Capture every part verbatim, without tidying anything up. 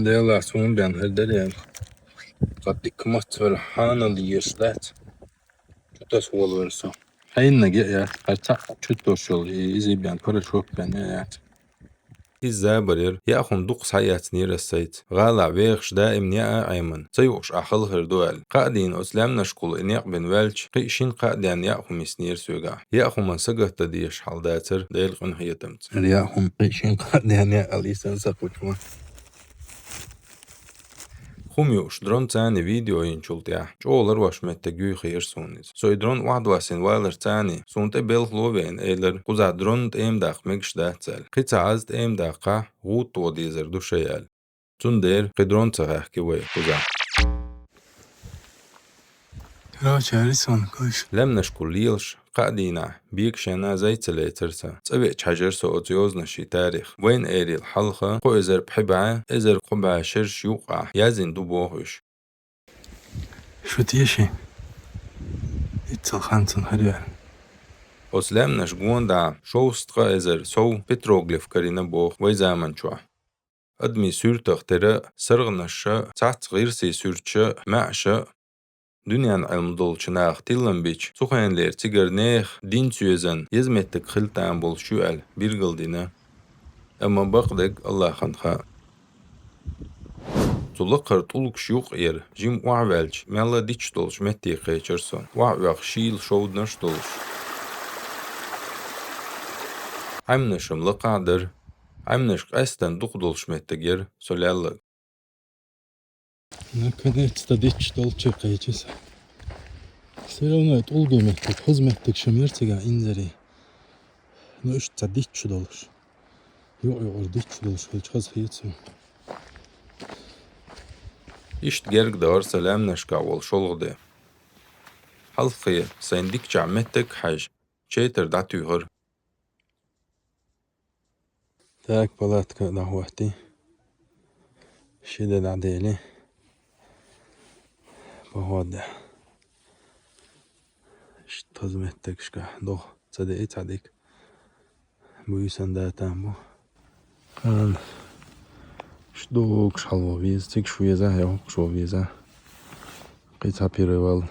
Дела, суна бен хӀара дара ян. Кхатик мац вара хьанал еш дац. Чу тас волвар со. Хьайнаг я, я, хӀара цхьаъ чу тосчул, и, иза бен, порошок бен, я, яц. Иза забар яр, яа хӀума дукха схьаяцнера ас сайца. ГӀала вехаш даим яа Ӏеман, ца юуш а халхар ду аьлла. Кхаа дийна оцу лаьмнашкахула и некъ бина ваьлча, кхин шин кхаа денна яа хӀума йиснера соьгахь. Яа хӀуман сагатта дезаш хьал дацар Делан къинхетамца. Яа хӀума кхин шин кхаа денна яа алисан са кхучма. ХӀума юуш дрон цани видео йинчул тӀаьхьа, чӀогӀа ларвеш меттиг юй хиира суна иза. Со и дрон охьадоссийна валар цани, суна тӀе белхало веана элар, кхузахь дрон тӀема даккха мегаш дац аьлла. Кхин ца Ӏаз тӀема даккхахь, гӀуда тоха дезар ду шай аьлла. Цундела кхин дрон ца хаьхки вай кхузахь. Короче, аьлла суна, кхуьш. Лаьмнашкахула лелаш, кхаа дийнахь, бегашна зай ца лецар сан. ЦӀа веача хьаьжар со оцу йозанашийн тарих. Вайна эрийла хьалха, кхо эзар пхьи бӀаь, эзар кхо бӀаь шераш юкъахь, яздина ду боху уьш. Шу теши? Иццал хан цун хӀара яра. Оцу лаьмнашка гонахьа шовзткъа эзар сов петроглиф карийна боху вай заман чохь. Адамийн суьртах тера, саргӀанаш а, цхьацца гӀирсийн суьрташ а, маьӀаш а, дуьненан Ӏилма долчу наха тилам бича, цу хенахь цигара нехан динца йоьзна еза меттиг хила тарлуш ю аьлла билгалдина. Амма бакъдерг АллахӀана хаьа. Цу лакхара тӀулгаш юкъа яра, жима охьаваьлча, мелла а дитт долчу метте кхечира со, охьаоьхуш шийла шовданаш а долуш. Ӏаьмнаш-м лакхахь а дара. Ӏаьмнаш къаьсттина дукха долуш меттиг яра со лелларг. Наконец-то дитт долчу кхечира со. Всё равно тӀулган меттиг, хӀуза меттиг шуна яра цигахь инзаре. Ну, иштта ца дитт долуш. Юкъа-юкъара дитт долуш хилча хаза хета суна. Иштта герга дахара сан лаьмнашкахь волу шолгӀа де. Хьалххе сайн дикачу меттиг а хьаьжна, четар дӀатуьйхира. Так, палатка а дӀахӀоттий. Ши де дӀадели. Походу. Иштта хаза меттигашка доху. Ца деи цхьа дика. Буьйсан да там бу. Хан. Ш догуш хьалво веза, цига шу веза, я хӀокху шу веза. Кхин цхьа пирой вал.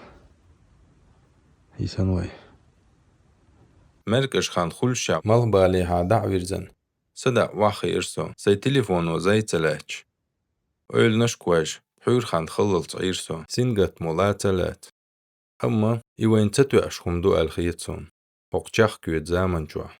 Исан вай. Меркаш хан хуьлуша малхбалехьа дӀа а вирзина. Садаъ ваххийра со, сайн телефоно зай ца лаьтташ. Ойланаш кхойша, пхьуьйра хан халлалц Ӏийра со, сингаттамо ла ца лаьцна. Амма и вайна ца тоьаш хӀума ду аьлла хета суна, хӀокху чехка куьйда заман чохь.